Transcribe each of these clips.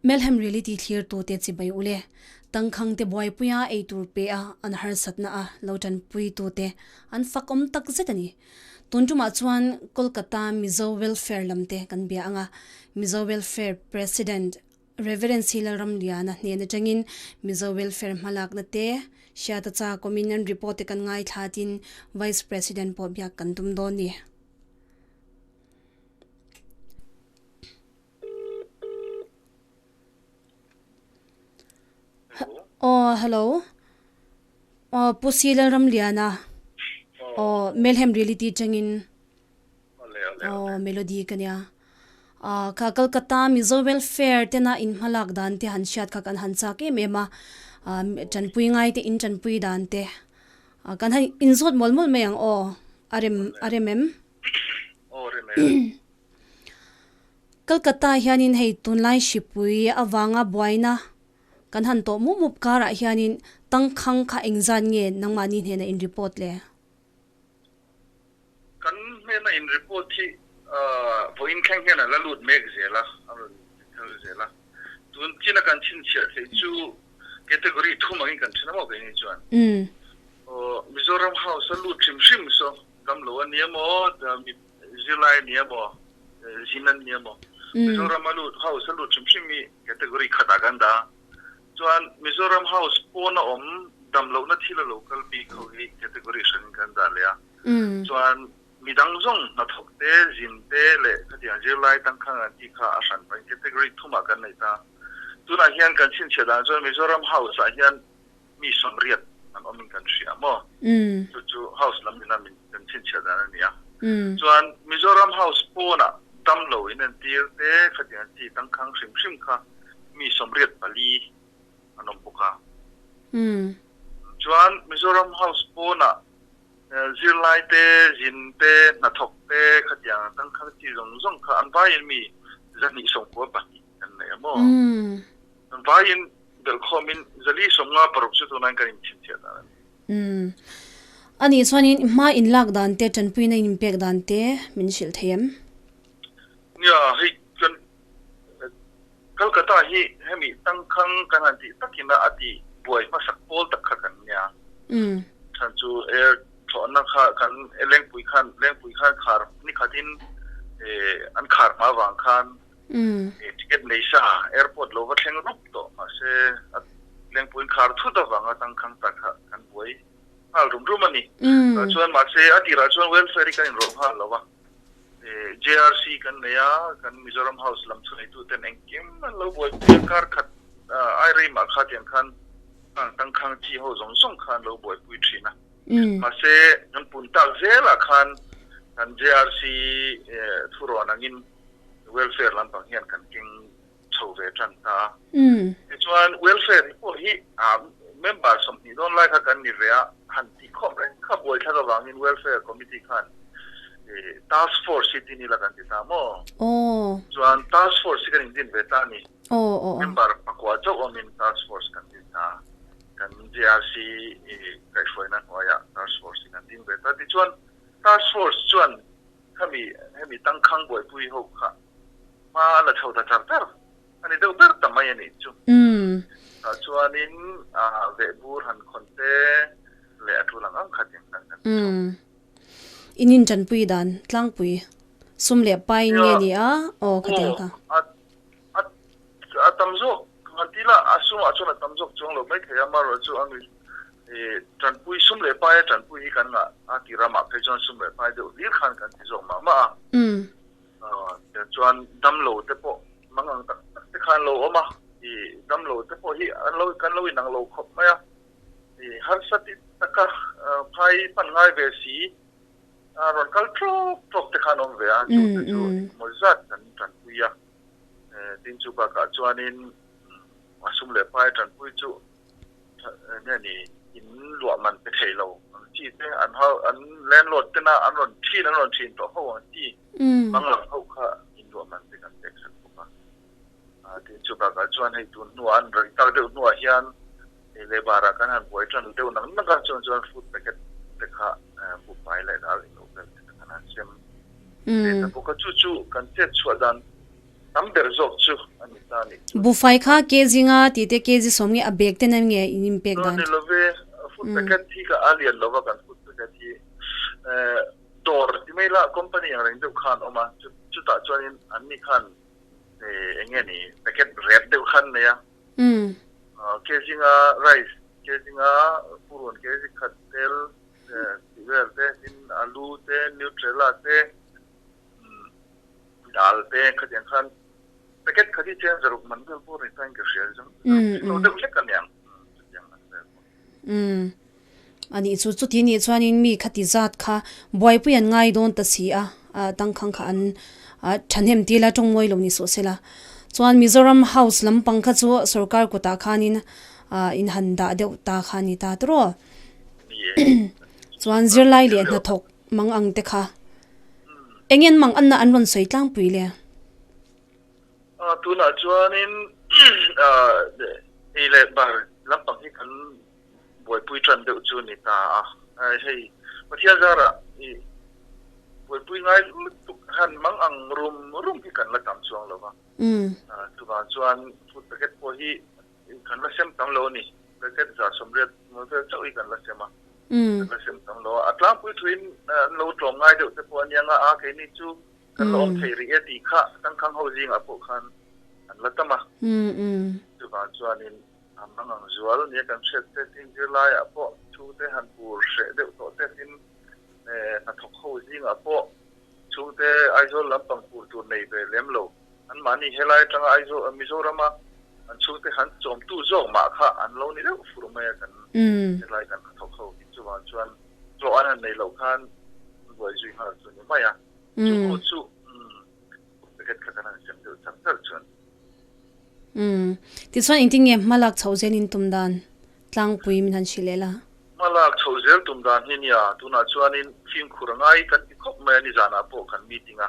Melhem Reality thlirtute chibai ule tangkhang te buaipuia eitur pe a an harsatna a lo tanpuitute an fakawm tak zet a ni. Tun tumah chuan Kolkata Mizo Welfare lam te kan bia ang a, Mizo Welfare President Reverend Silal Ramliana hnen atangin Mizo Welfare hmalakna te hriat a chakawmin an report te kan ngaithla tin Vice President pawh biak kan tum dawn ni. Aw hello aw Pu Silal Ramliana aw Melhem Reality atangin aw Melody ka nia ah kha Kolkata Mizo Welfare tena in hmalak dan te han hriat kha kan han chak em em a ah tanpui ngai te in tanpui dan te ah kan han inzawt mawlh mawlh mai ang aw a rem a rem em? Kolkata hianin hei tunlai hripui avanga buaina kan han tawh mup mup karah hianin tangkhang kha engzat nge nangmahni hnena in report le? Kan hnena in report hi vawiin thleng hian a la lut mek zel a, a rawn ti thar zel a. Tun china kan chhinchhiah theih chu category thum angin kan then a maw keini chuan. Mizoram House a lut hrim hrim saw damlo a nia maw, Zirlai a ni emaw, zin an ni emaw, Mizoram a lut, House a lut hrim hrim hi category khatah kan dah a. Chuan Mizoram House pawna awm damlohna thil a lo kal bik ho hi category hranin kan dah leh a. Chuan midang zawng hnathawk te, zin te leh khatiang zirlai tangkhang an tih kha a hran pahin category thumah kan nei ta. Tunah hian kan chhinchhiah dan chuan Mizoram House ah hian mi 80 an awmin kan hria maw? Chu chu House lam ina min kan chhinchhiah dan a ni a. Chuan Mizoram House pawnah damlo in entir te khatiang chi tangkhang hrim hrim kha mi 84 an awm bawk a. Chuan Mizoram House pawnah zirlai te, zin te, hnathawk te khatiang tangkhang chi zawng zawng kha an vaiin mi 292 kan nei a maw? An vaiin belhkhawmin 456 chu tunah kan inchhinchhiah dan a ni. Umm. A nih chuanin i hma inlak dan te, tanpuina inpek dan te min hrilh thei em? Nia, hei kan Kolkata hi hemi tangkhang kan han tih takina a tih buai hmasak pawl tak kha kan nia. Umm. Chhan chu air thlawhna kha kan lengpui khan lengpui khan khar nikhatin an khar hma vang khan Ticket nei sa airport lo va thleng rup tawh mahse a lengpuiin khar thut avanga tangkhang tak kha kan buai nghal rum rum a ni. Tah chuan mahse a tirah chuan welfare hi kan inrawlh nghal lo va, JRC kan nei a, kan Mizoram House lam chhuneitu ten engkim an lo buaipui a, kar khat ai rei mah kha tiang khan khang tangkhang chi ho zawng zawng kha an lo buaipui thin a. Mahse kan pun tak zelah khan kan JRC thurawn angin welfare lampang hian kan keng chho ve tan ta a. Tichuan welfare hi pawh hi member 20 dawn lai kha kan ni ve a, han tih khawm reng kha buai thlak avangin welfare committee khan task force hi tin ila kan ti ta maw? Chuan task force hi kan indin ve ta a ni. Member pakua chauh awmin task force kan din ta a, kan JRC kaihhruaina hnuaiah task force hi kan ding ve ta. Tichuan task force chuan Khami hemi tangkhang buaipui ho kha hma a la chho ta char char a ni deuh ber ta mai a nih chu. Tah chuanin vehbur han khawn te leh a tul ang ang kha tin kan kan ti chho. In in tanpui dan tlangpui sum leh pai nge ni a aw khatiang kha. A a tam zawk han ti la a sumah chuan a tam zawk chuang lo maithei a amaherawhchu a mi Tanpui sum leh pai a tanpui hi kan ngah a ti ramah phei chuan sum leh pai deuh hlir khan kan ti zawk mah mah a. Chuan damlo te pawh mang ang tak tak te khan lo awm a, i damlo te pawh hi an lo kan lo inang lo khawp mai a, i harsa ti taka phai pan ngai ve si a rawn kal tawk tawk te khan awm ve a, chu te chu engemaw zat kan tanpui a, tin chu bakah chuanin a sum leh pai tanpui chu nge ni in luah man pe thei lo ang chi te an ho an landlord tena an rawn thin an rawn thin tawh ho ang chi mang lam ho kha in luah man te kan pek sak bawk a tin chu bakah chuan hei tun hnuah an rei tak deuh hnuah hian hei leh barah kan han buai tan deuh nang nang a chuan chuan food packet te kha buhfai leh dal ilo vel te kha kan han sem ve ta bawk a chu chu kan chet chhuah dan. tam ber zawk chu a ni ta a nih chu. Buhfai kha kg nga tih te kg sawm nge a bag te nen nge in inpek dan? Ni love, food packet hi ka a lian lova kan food packet hi dawr ti mai la company ang reng deuh khan a awm a, chutah chuanin anni khan eng nge ni packet rep deuh khan nei a. Kg nga rice, kg nga purun, kg khat tel tih vel te tin alu te nutrela te dal te khatiang khan packet khat hi chen zaruk man vel pawh ni tain ka hria zang lo deuh hlek aniang chutiang an vel pawh. Umm anih chu chuti nih chuanin mi khati zat kha buaipui an ngai dawn ta si a tangkhang kha an thahnem tir la tawng mawi lo ni suh sela chuan Mizoram house lampang kha chu sorkar kutah khanin in han dah deuh ta kha a ni ta tawh chuan zirlai leh hnathawk mang ang te kha eng en mang anna an rawn sawi tlangpui le? Tunah chuanin ei leh bar lampang hi kan buaipui tan deuh chu ni ta a, hei Pathian zarah i buaipui ngai lutuk han mang ang rum rum hi kan la tam chuang lo va, chuvang chuan food packet pawh hi kan la sem tam lo a ni, packet 180 vel chauh hi kan la sem a, kan la sem tam lo a, a tlangpui thuin an lo tlawm ngai deuh te pawh a nia nga a, keini chu kan la awm thei rih e tih kha tangkhang ho zingah pawh khan an la tam a, chuvang chuanin a mang ang zual nia kan hriat te tin zirlaiah pawh thu te han pur hreh deuh tawh te tin hnathawk ho zingah pawh chhungte Aizawl lampang pur tur nei ve lem lo anmahni helai atanga Aizawl Mizorama an chhungte han chawmtu zawk mah kha an lo ni deuh fur mai a kan helai kan hnathawk ho hi chuvang chuan tlawh an han nei loh khan buai zui nghal chu ni mai a chu pawh chu packet kha kan han sem deuh char char chuan. Umm. Tichuan engtin nge hmalak chhoh zel in tum dan tlangpui min han hrilh leh la? Hmalak chhoh zel tum dan hi nia, tunah chuanin fimkhur a ngai kan ti khawp mai a, nizanah pawh kan meeting a,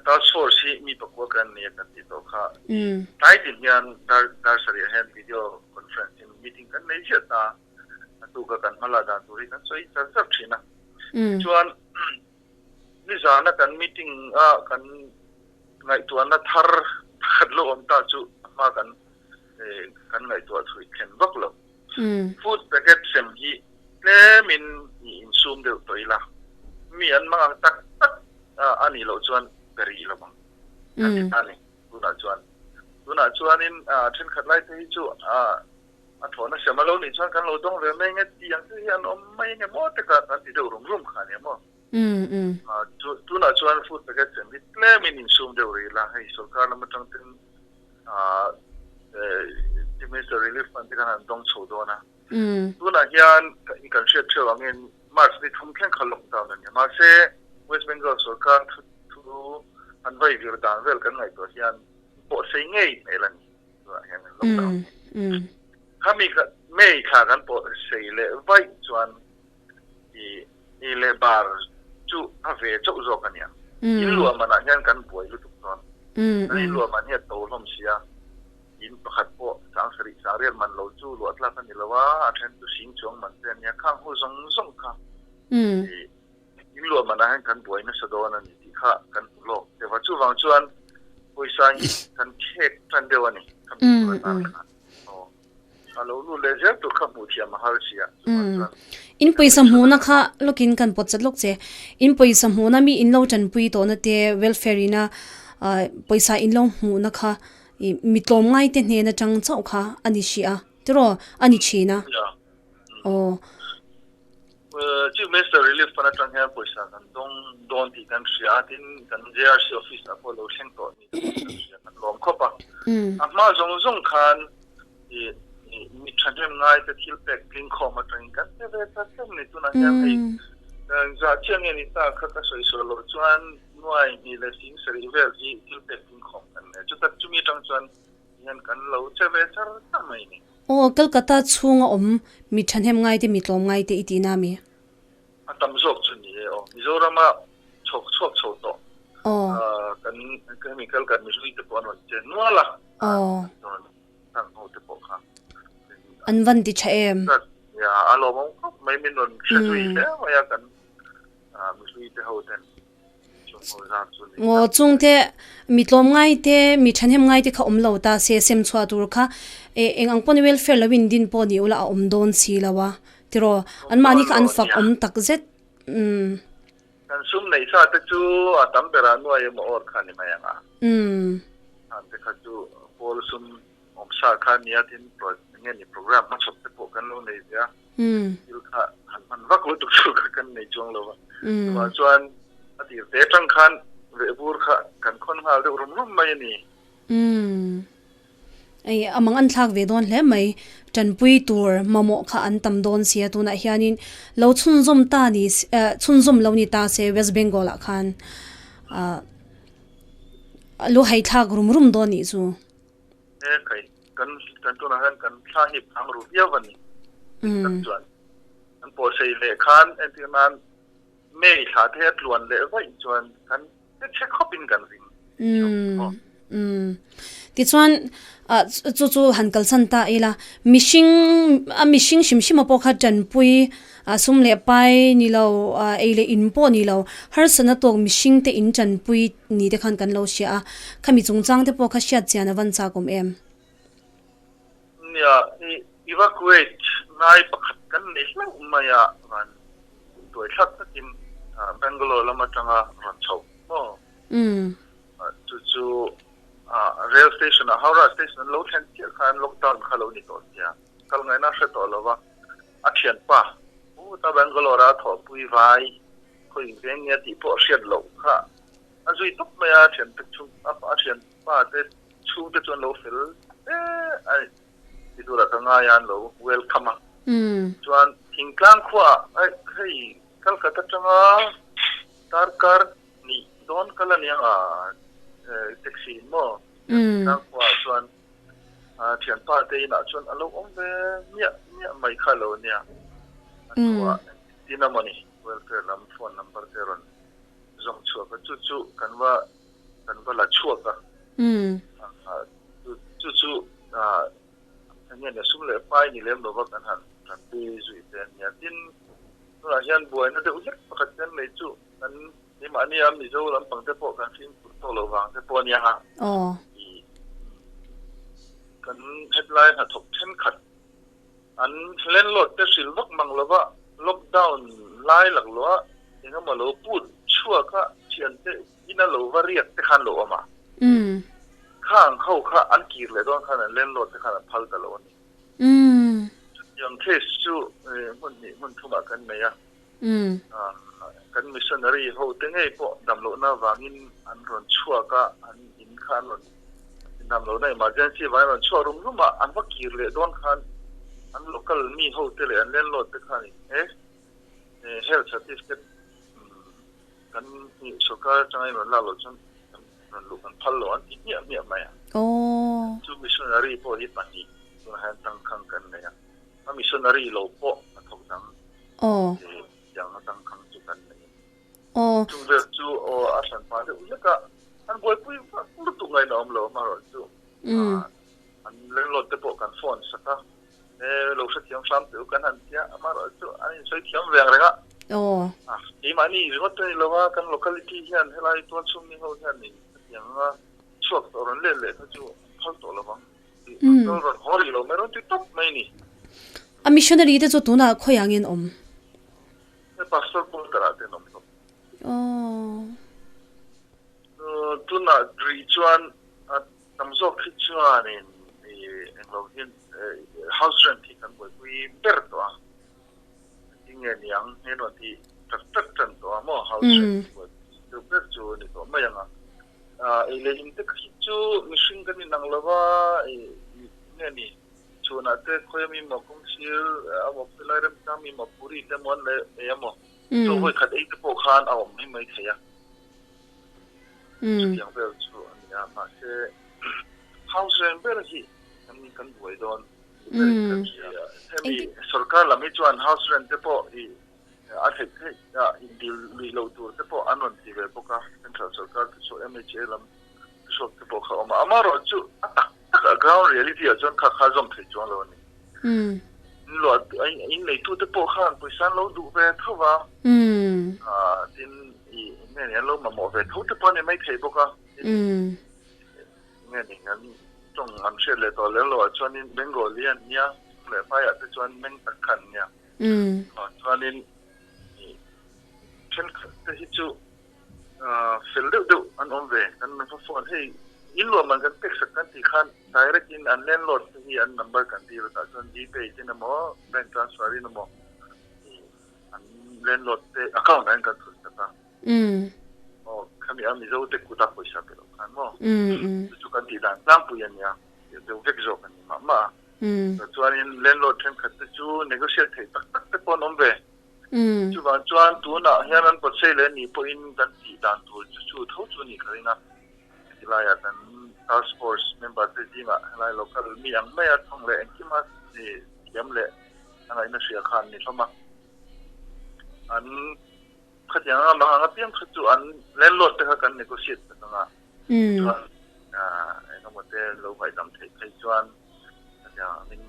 task force hi mi pakua kan nia kan tih tawh kha, tlai tin hian dar dar sarih ah hian video conference in meeting kan nei ziah ta, a tuka kan hmala dan tur hi kan sawi char char thin a, tichuan Nizana kan meeting a kan ngaihtuahna thar pakhat lo awm ta chu a hma kan kan ngaihtuah thui thlen vak lo. Food packet sem hi tlemin i insum deuh tawh ila, mi an hmang ang tak tak a nih loh chuan pe rih lo ang kan ti ta ni tunah chuan. Tunah chuanin thenkhat lai te hi chu A thawn a sem a lo nih chuan kan lo dawng ve mai nge tih ang te hi an awm mai nge maw te kha kan ti deuh rum rum kha nia maw. Tunah chuan food packet sem hi tlemin insum deuh rih la, hei sorkar lam atang ten Chief Minister Relief Fund te khan an dawng chho dawn a. Tunah hian kan hriat theuh angin March ni thum thleng kha lockdown a nia. Mahse West Bengal sorkar thu an vai vir dan vel kan ngaihtuah hian pawh sei ngei hmel a ni. Tunah hian lockdown hi. Khami kha May thla kan pawh sei leh vaih chuan i i leh bar chu a ve chauh zawk a nia. In luah manah hian kan buai lutuk dawn. Kan in luah man hi a to hlawm si a, in pakhat pawh sang sarih sang riat man lo chu luah tlak a ni lo a, a then chu sing chuang man te a nia. Khang ho zawng zawng kha i In luah manah hian kan buai nasa dawn a ni tih kha kan hmu lawk deuh a. Chuvang chuan pawisa hi kan khek tan deuh a ni kha mi tur atan khan. Aw, a lo lut leh zel tur kha hmuh thiam a har si a, chuvang chuan. In pawisa hmuhna kha lawkin kan pawt chat lawk che. In pawisa hmuhna mi in lo tanpui tawhna te welfare ina pawisa in lo hmuhna kha mi tlawmngai te hnen atang chauh kha a ni hrih a tiraw a ni thin a. Aw. Chief Minister Relief Fund atang hian pawisa kan dawng dawn tih kan hria a, tin kan JRC office ah pawh lo thleng tawh ni te pawh kan hria, kan lawm khawp a. A hma zawng zawng khan mi thahnem ngai te thil pek tling khawm atangin kan pe ve ta tlem ni. Tunah hian hei zah chiah nge ni ta kha ka sawi sual loh chuan nuai hnih leh sing sarih vel hi thil pek tling khawm kan nei a. Chuta chumi atang chuan hian kan lo che ve char char mai ni. Aw, Kolkata chhunga awm mi thahnem ngai te, mi tlawm ngai te i tih na mi? A tam zawk chu ni e aw. Mizorama chhawk chhuak chho tawh. Aw. Kan hemi Kalkat mihlui te pawh an rawn che nual a. Aw. Rawn thang ho te pawh kha. An van ti tha em? Ya, a lawmawm khawp mai min rawn hre zui hle mai a kan mihlui te ho ten. Aw chungte mi tlawm ngai te mi thahnem ngai te kha awm lo ta se sem chhuah tur kha eng ang pawn welfare lo in din pawh ni ula a awm dawn si lo a tiraw anmahni kha an fak awm tak zet umm. Kan sum neih sa te chu a tam berah nuai emaw awr kha ni mai ang a. Umm. An te kha chu pawl sum awm sa kha nia tin enge ni program hmachhawp te pawh kan lo nei ve a. Thil kha han hman vak lutuk chu kha kan nei chuang lo va. Chuvang chuan a tir te atang khan vehbur kha kan khawn nghal deuh rum rum mai a ni. Ei a mang an thlak ve dawn hle mai. Tanpui tur mamawh kha an tam dawn sia tunah hianin lo chhunzawm ta ni chhunzawm lo ni ta se West Bengal ah khan lu hai thlak rum rum dawn nih chu. He kai kan kan tunah hian kan thla hi phang ru viau a ni. Tak chuan kan pawhsei leh khan entir nan May thla te a tluan leh vaih chuan kan che chhe khawpin kan ring. Umm umm tichuan ah chu chu han kalsan ta ila mihring a mihring hrim hrim a pawh kha tanpui ah sum leh pai ni lo ah ei leh in pawh ni lo harsatna tawk mihring te in tanpui ni te khan kan lo hria a khami chungchang te pawh kha hriat chian a van chak awm em? Nia i evacuate ngai pakhat kan nei hlauh mai a van tuai thlak takin Bangalore lam atanga rawn chhoh maw? Chu chu rail station ah Howrah station an lo thlen chiah khan lockdown kha lo ni tawh sia kal ngaihna hre tawh lo va a thianpa u ta Bangalore a thawhpui vai khawi veng nge tih pawh hriat loh kha a zui tawp mai a thiante chung a thianpa te chhungte chu an lo fel hle a ni turah ka ngai a an lo welcome a chuan thingtlang khuaah hei Calcutta atanga darkar Nih dawn kal a niang a taxi in maw? Tlang khuaah chuan thianpa te inah chuan a lo awm ve miah miah mai kha lo nia. A hnuah engtin a mawni welfare lam phone number te rawn zawng chhuak a, chu chu kan va kan va la chhuak a. Chu chu eng nge nia sum leh pai ni lem lova kan han tanpui zui te a nia. Tin, tunah hian buaina deuh hlek pakhat kan nei chu Kan keimahni a Mizo lampang te pawh kan fimkhur tawh loh vang te pawh a nia. I kan hetlai hnathawk thenkhat an landlord te hrilh vak mang lova lockdown lai laklawh a engemaw lo put chhuak a thiante ina lo va riak te khan lo awm a. Khang ho kha an kir leh dawn khan an landlord te khan an phal ta lo a ni. Chutiang case chu hmun hnih hmun thumah kan nei a. Kan missionary ho te ngei pawh damlohna vangin an rawn chhuak a, an in kha an rawn damlohna emergency vangin an rawn chhuak rum rum a, an va kir leh dawn khan an local mi ho te leh an landlord te khanin he health certificate kan sorkar atanga in rawn lak loh chuan kan rawn luh kan phal lo an ti hmiah hmiah mai a. Chu missionary pawh hi pahnih tunah hian tangkhang kan nei a, a missionary lo pawh a thawk dang. Aw. Tiang atang khang chu kan nei a ni. Aw. Chung vel chu aw a hran pah deuh hlek a, an buaipui vak lutuk ngaihna awm lo amaherawh chu an landlord te pawh kan phone sak a, he lo hrethiam hram teh u kan han tia amaherawh chu an insawi thiam veng reng a. Aw. Keimahni ringawt te ni lo a, kan locality hian helai tualchhung mi ho hian in hetiang a chhuak tawh rawn let leh kha chu an phal tawh lo vang. An rawn haw rih lo mai rawn ti tawp mai a ni. A missionary te chu tunah khawiah nge an awm? He pastor quarter ah te an awm hlawm. Aww. Tunah rih chuan a tam zawk hi chuanin englo hian house rent hi kan buaipui ber tawh a. Engtin nge niang he rawn ti tak tak tan tawh a maw house rent hi buaipui deuh ber chu a ni tawh mai ang a. Ei leh in te khi chu mihring kan inang lo va, eng nge ni chhunah te khawi ami maw kawng sir emaw khawilai remchang mi maw puri te emaw an la ei emaw chaw vawi khat ei te pawh khan a awm mai mai thei a. Chutiang vel chu a ni a, mahse house reng ber hi kan kan buai dawn berin kan hria. Hemi sorkar lam hi chuan house rent te pawh i A theih theih a indil luih loh tur te pawh an rawn ti ve bawk a, Central Sorkar te chu MHA lam thuchhuak te pawh kha a awm a, amaherawhchu a tak tak a ground reality ah chuan kha kha zawm thei chuang lo a ni. Inluah in neitu te pawh khan pawisa an lo duh ve tho va, tin i Nge ni an lo mamawh ve tho te pawh a ni maithei bawk a. Nge ni an tawng an hriat leh tawh lem loh ah chuanin Bengali an nia, leh phaiah te chuan meng tak kha an nia. Chuanin thenkhat te hi chu fel deuh deuh an awm ve. Kan va phone hei in luah man kan pek sak kan tih khan direct in an landlord te hi an number kan dil tah chuan Gpay ten emaw bank transfer in emaw an landlord te account ah hian kan thun sak a. Aw khami a Mizo te kut a pawisa pe loh khan maw chu chu kan tih dan tlangpui a nia deuh vek zawk a ni mah mah a. Chuanin landlord thenkhat te chu negotiate theih tak tak te pawh an awm ve. Chuvang chuan tunah hian an pawtsei leh ni pawhin kan tih dan tur chu chu tho chu a nih ka ring a. Heti laiah kan task force member te zingah helai local mi ang maia thawng leh engkima thiam leh a ngaihna hria kha an ni hlawm a. An khatiang anga mang ang apiang kha chu an landlord te kha kan negotiate tak ang a. Chuan engemaw te lo ngaihdam theih phei chuan khatiang angin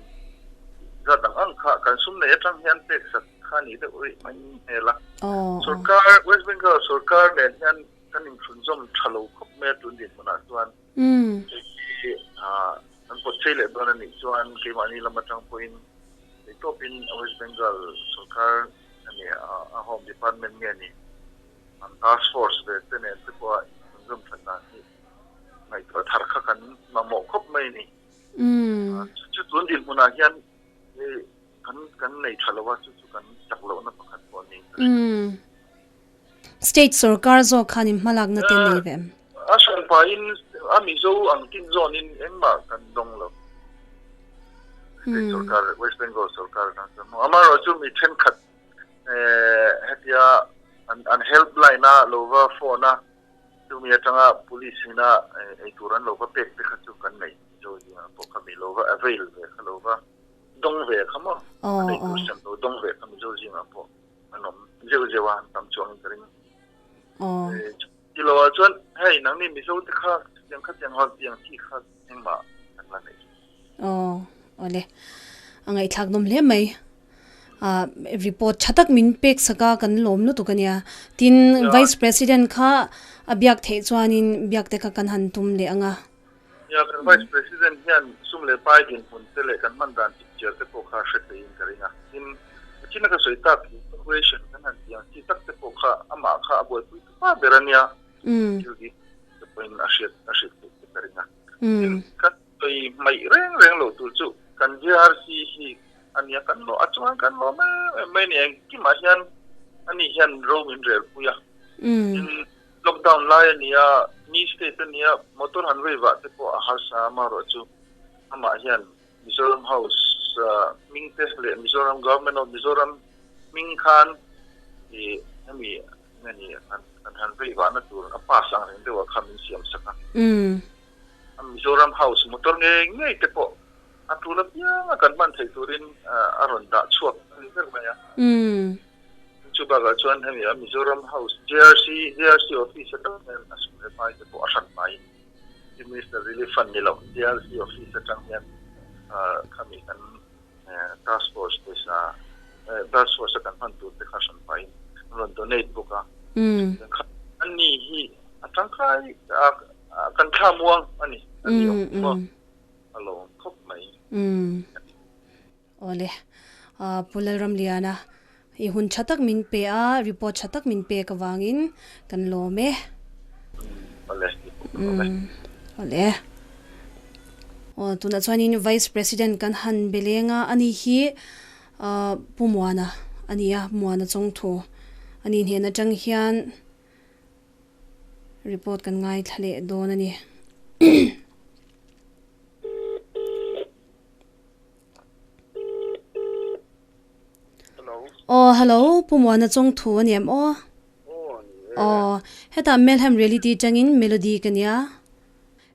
zat ang ang kha kan sum nei atang hian pek sak kha a nih deuh rih mai hmel a. Sorkar, West Bengal sorkar nen hian kan inthlunzawm tha lo khawp mai a tun dinhmunah chuan hei hi an pawtchei leh dawn a nih chuan keimahni lam atang pawhin theitawpin West Bengal sorkar a ni a Home Department nge ni an task force ve te nen te pawha inthlunzawm that dan hi ngaihtuah thar kha kan mamawh khawp mai a ni. Chu tun dinhmunah hian kan kan nei tha lo a, chu chu kan chak lohna pakhat pawh a ni. State sorkar zawk khan in hmalakna te nei ve em? A hran pahin a Mizo ang tin zawnin engmah kan dawng lo. State sorkar, West Bengal sorkar atang chuan maw. Amaherawhchu mi thenkhat hetia an helpline a lo va phone a, chumi atanga police ina eitur an lo va pek te kha chu kan nei Mizo zingah pawh kha mi lo va avail ve kha lo va dawng ve kha maw. An eitur sem lo dawng ve kha Mizo zingah pawh an awm zeuh zeuh a, an tam chuangin ka ring. Ti lo ah chuan hei nangni Mizo te kha chutiang khatiang ho tiang chi kha engmah kan la nei. Aw awle a ngaihthlak nawm hle mai. Ah report tha tak min pek sak a kan lawm lutuk a nia. Tin Vice President kha a biak theih chuanin biak te kha kan han tum leh ang a. Nia kan Vice President hian sum leh pai dinhmun te leh kan hman dan chip chiar te pawh kha hre theiin ka ring a. Tin, china ka sawi tak hi evacuation kan han tih ang chi tak te pawh kha amah kha a buaipui tu pa ber a nia. Thil hi te pawhin a hriat a hrilh theih te ka ring a. Tin, kan sawi hmaih reng reng loh tur chu kan JRC hi a nia kan lawh a chuan kan lawm em em mai a ni. Engkimah hian ani hian ro min relpui a. Tin, Lockdown lai a nia, mi state a nia, motor han vei vah te pawh a harsa a, amaherawhchu amah hian Mizoram House hming te leh Mizoram Government of Mizoram hming khan ih hemi nge ni an han vei vahna tur a pass ang reng deuh ah kha min siam sak a. Mizoram House motor ngei ngei te pawh a tul apiang a kan hman theih turin a rawn dah chhuak a ni ber mai a. Chu bakah chuan hemi a Mizoram House JRC JRC office atang hian a sum leh pai te pawh a hran hmaiin Chief Minister Relief Fund ni lo JRC office atang hian khami kan task force pawisa task force a kan hman tur te kha hran hmaiin an rawn donate bawk a. Ani hi a tangkai kan thla muang a ni a ni awm a lawm khawp mai. Awle, Pu Lalramliana, i hun tha tak min pe a, report tha tak min pek avangin kan lawm e. Awle, awle. Awle. Aw, tunah chuanin Vice President kan han be leng a, ani hi Pu Muana a ni a, Muana Chawngthu a ni hnen atang hian report kan ngaithla leh dawn a ni. Hello. Aw hello Pu Muana Chawngthu a ni em aw? Aw ni e. Aw hetah Melhem Reality tangin Melody ka nia.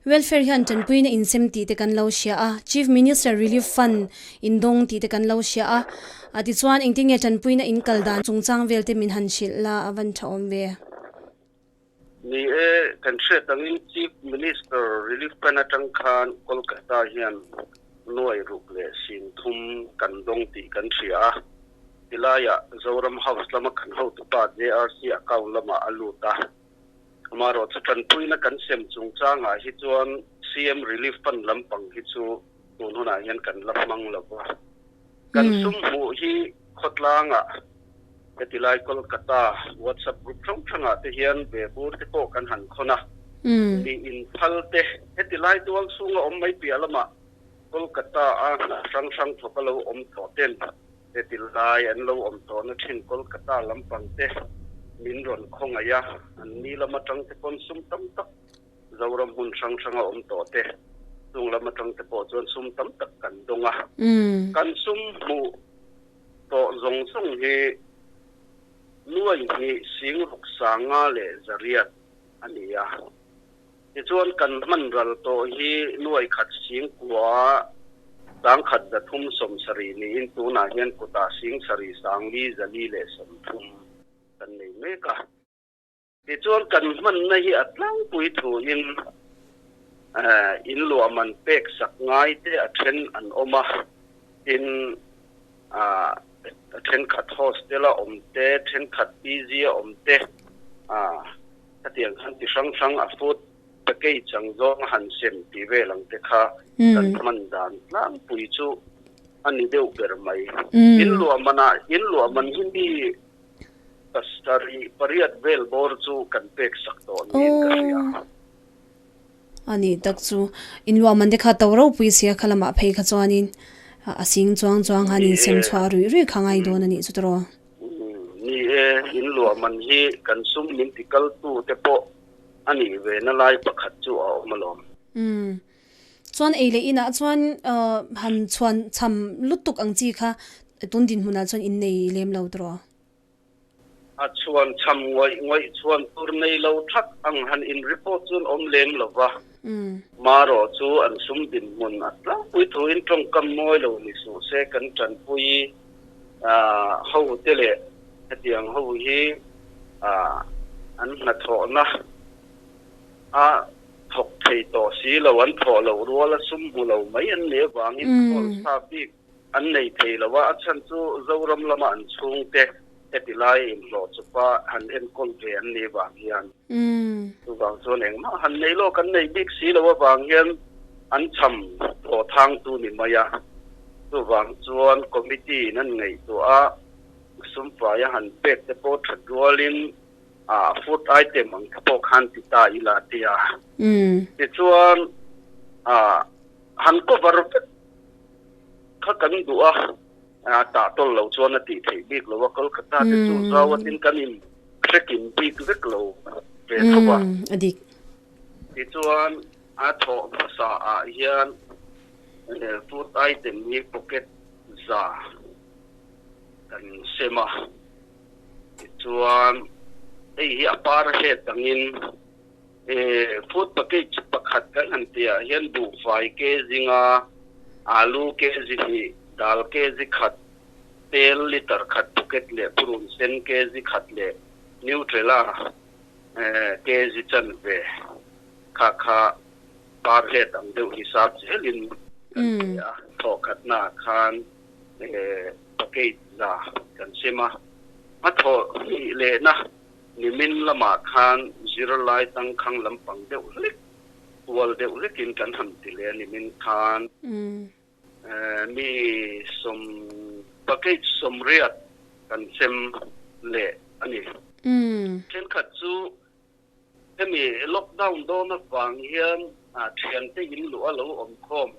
Welfare hian tanpuina insem tih te kan lo hria a, Chief Minister Relief Fund indawng tih te kan lo hria a, a tichuan engtin nge tanpuina in kal dan chungchang vel te min han hrilh la a van tha awm ve. Ni e, kan hriat angin Chief Minister Relief Fund atang khan Kolkata hian nuai ruk leh sing thum kan dawng tih kan hria a. Tilaiah Zoram House lama kan hotupa JRC account lamah a lut a. Amaherawhchu tanpuina kan sem chungchangah hi chuan CM Relief Fund lampang hi chu tun hunah hian kan la hmang lo va. Kan sum hmuh hi khawtlangah heti lai Kolkata WhatsApp group hrang hrangah te hian ve bur te pawh kan han khawn a. Mi inphal te heti lai tual chhunga awm mai piah lamah Kolkata a hna hrang hrang thawk a lo awm tawh ten heti lai an lo awm tawhna thin Kolkata lampang te min rawn khawngaih a, an ni lam atang te pawn sum tam tak Zoram hmun hrang hranga awm tawh te chung lam atang te pawh chuan sum tam tak kan dawng a. Kan sum hmuh tawh zawng zawng hi nuai hnih sing ruk sanga leh zariat a ni a. Tichuan kan hman ral tawh hi nuai khat sing kua sang khat za thum sawm sarih niin tunah hian kutah sing sarih sang li zali leh 30 kan nei mek a. Tichuan kan hmanna hi a tlangpui thuin in luah man pek sak ngai te a then an awm a, tin a thenkhat hostel a awm te, thenkhat PG a awm te, khatiang khan ti hrang hrang a food package ang zawng a han sem tih vel ang te kha kan hman dan tlangpui chu a ni deuh ber mai. In luah manah, in luah man hi mi pasarih pariat vel bawr chu kan pek sak tawh niin ka hria. A nih tak chu in luah man te kha to ropui sia kha lamah phei kha chuanin a sing chuang chuang han in sem chhuah ruih ruih kha ngai dawn a nih chu tawh. Ni e, in luah man hi kan sum min ti kal tu te pawh a nih ve na lai pakhat chu a awm alawm. Chuan ei leh inah chuan han chhuan cham lutuk ang chi kha tun dinhmunah chuan in nei lem lo tawh. A chhuan cham ngawih ngawih chhuan tur nei lo thak ang han in report chuan awm lem lo va. Marawh chu an sum dinhmun a tlangpui thuin tawngkam mawi lo ni suh se kan tanpui ho te leh hetiang ho hi an hnathawhna a thawk thei tawh si lo, an thawh loh ruala sum hmu lo mai an nih avangin khawl sa bik an nei thei lo a, a chhan chu Zoram lama an chhungte heti lai inhlawh chupa han enkawl ve an nih vang hian. Chuvang chuan engmah han nei lawk an nei bik si lo avang hian an cham thaw thangtu ni mai a. Chuvang chuan committee in an ngaihtuah a, sumfai a han pek te pawh that rualin a food item ang te pawh khan ti ta ila tia. Tichuan han cover vek kha kan duh a, tah tawl lo chuan a tih theih bik lo a, Kolkata te chu zau atin kan in hrekin bik vek lo ve tho a. Tichuan a thawh hmasa ah hian food item hi pocket za kan sem a, tichuan hei hi a par het angin Food package pakhat kan han tihah hian buhfai kg nga, alu kg hnih, dal kg khat, tel liter khat bucket leh purun sen kg khat leh Nutrela kg chanve kha kha par het ang deuh hisap zelin kan pe a. Thawhkhatnaah khan package za kan sem a, a thawh hnih lehna Nimin lamah khan zirlai tangkhang lampang deuh hlek, kual deuh hlekin kan han ti leh a, nimin khan mi sawm package sawmriat kan sem leh a ni. Thenkhat chu hemi lockdown dawn avang hian thiante in luh a lo awm khawm,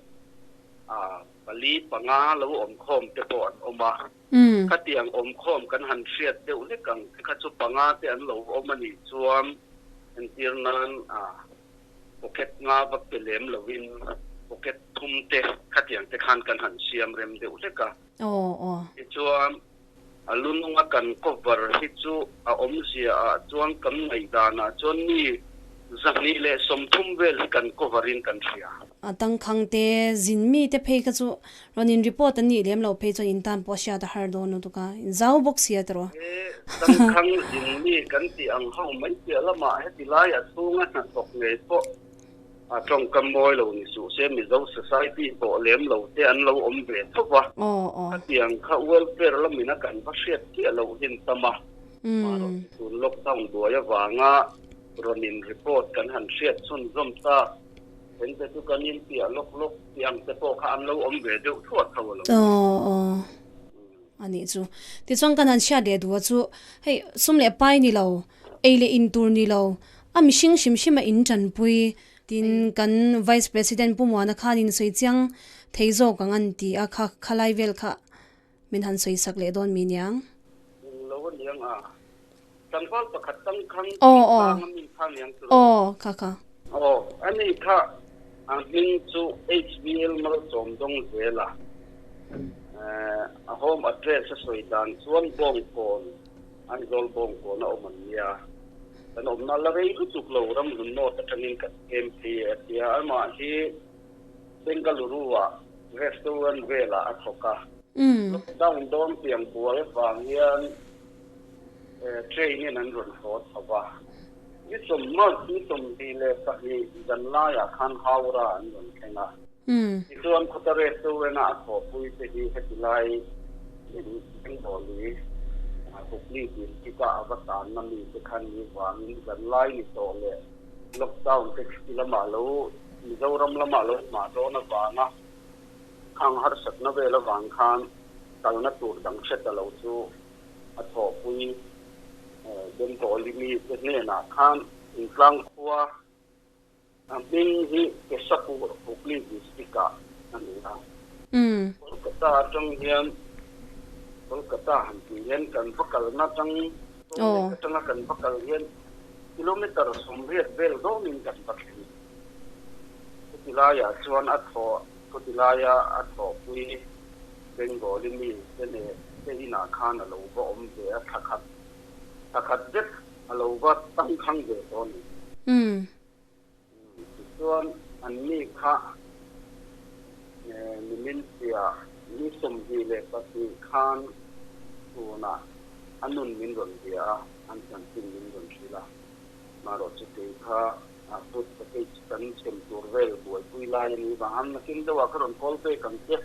pali panga lo awm khawm te pawh an awm a. Khatiang awmkhawm kan han hriat deuh hlek ang te kha chu panga te an lo awm a nih chuan entir nan pocket nga va pe lem lovin pocket thum te khatiang te khan kan han siam rem deuh hlek a. Tichuan a lu nunga kan cover hi chu a awmzia ah chuan kan ngaihdan ah chuan mi 230 vel hi kan cover in kan hria. A tangkhang te zin mi te phei kha chu Rawn in report an nih lem lo phei chuan in tan pawh hriat a har dawn lutuk a, in zau bawk si a tiraw. He tangkhang zin mi kan tih ang ho mai piah lamah heti lai a chhunga hnathawk ngei pawh a tawngkam mawi lo ni suh se Mizo society pawh lem lo te an lo awm ve tho va, khatiang kha welfare lamin a kan va hriat chiah loh hin tam a, mahrawh chu tun lockdown buai avanga. Rawn in report kan han hriat chhunzawm tak then te chu kan in piah lawk lawk tih ang te pawh kha an lo awm ve deuh thuah tho a lo ni. Aw aw a nih chu. Tichuan kan han hriat leh duh a chu hei sum leh pai ni lo, ei leh in tur ni lo, a mihring hrim hrim a in tanpui tin kan Vice President Pu Muana khan in sawi chiang thei zawk ang an ti a kha khalai vel kha Min han sawi sak leh dawn mi niang. Eng lo a niang a. Tlangval pakhat tangkhang tih tlang a mi kha niang chu lo. Aw kha kha. Aw a ni kha a hming chu HBL Malsawm dawng zel a. A home address a sawi dan chuan Bawngkawn, Aizawl Bawngkawn a awm an nia. Kan awmna la rei lutuk lo Ramhlun North atangin kan pem phei e a tia. Amah hi Bengaluru ah restaurant velah a thawk a. Lockdown dawn piang buai avang hian train in an rawn haw chho va. Ni sawm March ni 22 zan laiah khan Howrah an rawn thleng a. Tichuan khawta restaurant a a thawhpui te hi heti lai Bengali Hooghly district a a va tanna mite khan ni vangin zan lai ni tawh leh Lockdown te khi lamah lo Mizoram lamah lo hmah dawn avanga khang harsatna vel avang khan kalna tur dang hre ta lo chu a thawhpui Bengali mi te hnenah khan Thingtlang khua a hming hi Kesapur Hooghly district ah a ni a. Kolkata atang hian Kolkata han tih hian kan va kalna atang Salt Lake atanga kan va kal hian Kilometre 80 vel dawmin kan va thleng. Chuti laiah chuan a thawh, chuti laia a thawhpui Bengali mi te leh te inah khan a lo va awm ve a, thla khat, thla khat zet a lo va tangkhang ve tawh a ni. Tichuan anni kha niminpia ni 22 khan tunah a nun min rawn bia a, an chanchin min rawn hrilh a. Marawh chu kei kha food package kan sem tur vel buaipui lai a nih vang a, nakin deuhah ka rawn call back ang che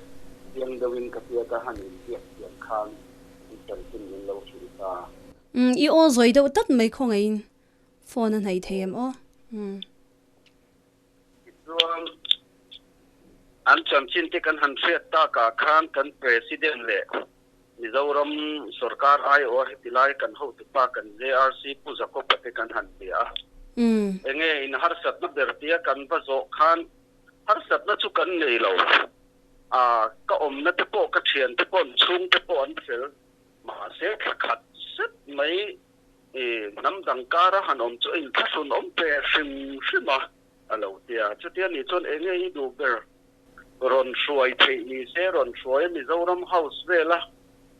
chiang deuhin ka tia ka han inbiak thiam khan an chanchin min lo hrilh ta. I aw zawi deuh tlat mai khawngaihin Phone a hnaih thei em aw? Umm. Tichuan, an chanchin te kan han hriat takah khan kan President leh Mizoram sorkar aiawh a heti lai kan hotupa kan JRC Pu Jacob-a te kan han bia a. Enge in harsatna ber tia kan va zawh khan harsatna chu kan nei lo. A, ka awmna te pawh ka thiante pawh an chhungte pawh an fel. Mahse thla khat zet mai I hnam dang kara han awm chu inthlahrun awm pe hrim hrim a, a lo ti a. Chutia nih chuan eng nge i duh ber? Rawn hruai theih ni se, rawn hruai a Mizoram House vela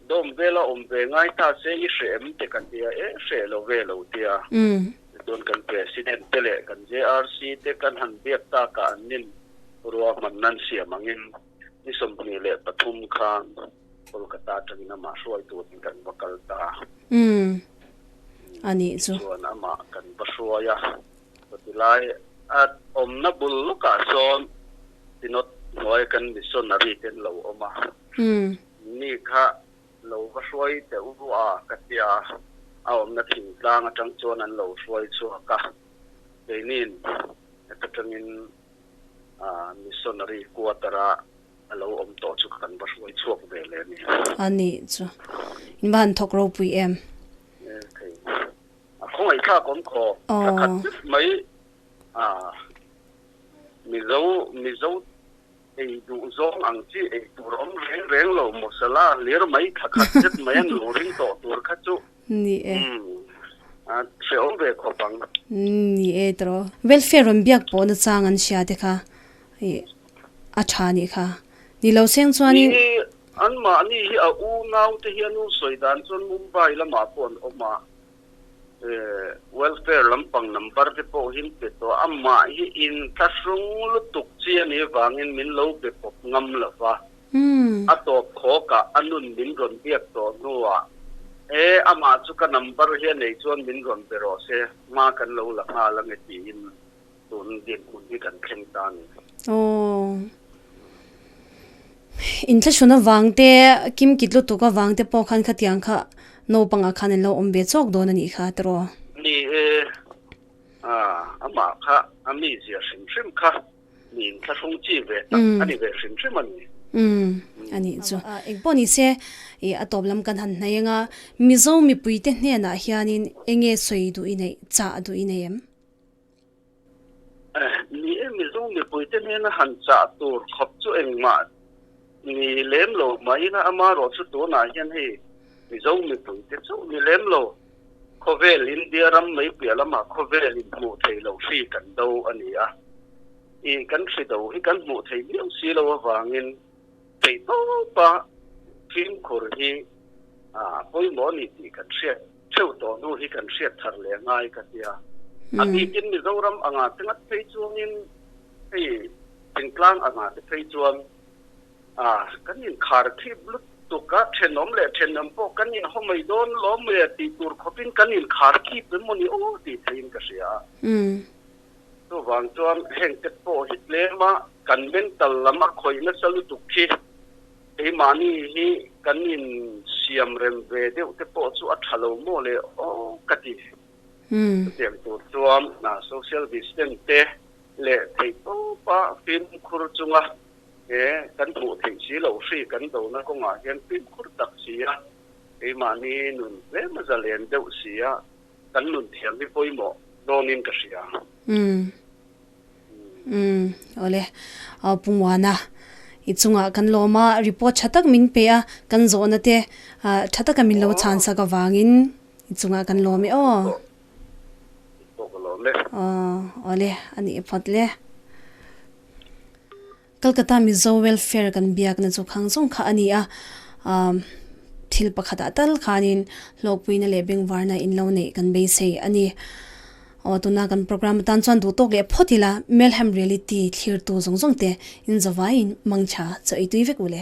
dawm vela awm ve ngai ta se i hreh em te ka ti a, e hreh lo ve lo ti a. Tichuan kan President te leh kan JRC te kan han biak takah an nin ruahman nan siam angin ni 23 khan Kolkata atangin amah hruai turin kan va kal ta a. Umm. A nih chu. Chuan amah kan va hruai a. Chawtilai a awmna bul lawkah sawn Synod hnuai kan missionary te an lo awm a. Umm. Mi kha lo va hruai teh u a ka tia a, a awmna thingtlang atang chuan an lo hruai chhuak a. Keiniin heta tangin missionary quarter a A lo awm tawh chu kan va hruai chhuak ve leh a ni. A nih chu. In va han thawk ropui em? E thei. A khawngaihthlak awm khaw. Thla khat zet mai a Mizo Mizo ei duh zawng ang chi ei tur awm reng reng lo masala hlir mai thla khat zet mai an lo ring tawh tur kha chu. Ni e. A hrehawm ve khawp ang. Ni e tawh. Welfare rawn biak pawhna chang an hria te kha. A tha nih kha. Ni lo seng chuanin. Ni e, anmahni hi a unaute hi an u sawi dan chuan Mumbai lamah pawh an awm a, welfare lampang number te pawh hi an pe tawh a, amah hi inthlahrung lutuk chi a nih vangin min lo be pawp ngam lo va, a tawp khawkah a nun min rawn biak tawh hnuah e amah chu ka number hi a nei chuan min rawn be rawh se, hma kan lo la nghal ange tiin. Tun dinhmun hi kan thleng ta a ni. Aw. Inthlahrun avang te, kim kit lutuk avang te pawh khan khatiang kha naupangah khan an lo awm ve chawk dawn a nih kha tiraw? Ni e. Amah kha a mizia hrim hrim kha mi inthlahrung chi ve tak a ni ve hrim hrim a ni. Umm a nih chu. Engpawh ni se i a tawp lam kan han hnai anga Mizo mipuite hnenah hianin enge sawi duh i neih, chah duh i nei em? Ni e, Mizo mipuite hnena han chah tur khawp chu engmah ni lem lo mah ila amaherawh chu tunah hian hei Mizo mipuite chauh ni lem lo. Khawvel India ram mai piah lamah khawvel in hmuh theih loh hri kan do a ni a. I kan hri do hi kan hmuh theih viau si lo avangin theih tawpa fimkhur hi a pawimawh a ni tih kan hriat theuh tawh hnu hi kan hriat thar leh ngai ka tia. A bikin Mizoram anga te ngat phei chuangin hei thingtlang anga te phei chuan A, kan inkhar thip lutuk a, thenawm leh thenawm pawh kan inhaw mai dawn lawm mai a tih tur khawpin kan inkhar thip em maw ni aw tih theihin ka hria a. Chuvang chuan heng te pawh hi tlem a, kan mental lam a khawih nasa lutuk khi keimahni hi kan insiam rem ve deuh te pawh chu a tha lo maw le aw ka ti. Chutiang tur chuan social distance te leh theihtawpa fimkhur chunga He kan hmuh theih si loh hri kan dona kawngah hian fimkhur tak si a, keimahni nun tlem a zalen deuh si a, kan nun thiam hi pawimawh dawnin ka hria. Umm. Umm. Awle. Aw Pu Muana, i chungah kan lawm a, report tha tak min pe a, kan zawhna te tha taka min lo chhan sak avangin i chungah kan lawm e aw. Pawh ka lawm e. Aw, awle, a nih phawt le. Kolkata Mizo Welfare kan biakna chu khang zawng kha a ni a, thil pakhatah tal khanin hlawkpuina leh bengvarna in lo neih kan beisei a ni. Aw tuna kan programme atan chuan duh tawk leh phawt ila Melhem Reality thlirtu zawng zawng te in zavaiin mangtha chaw ei tui vek u le.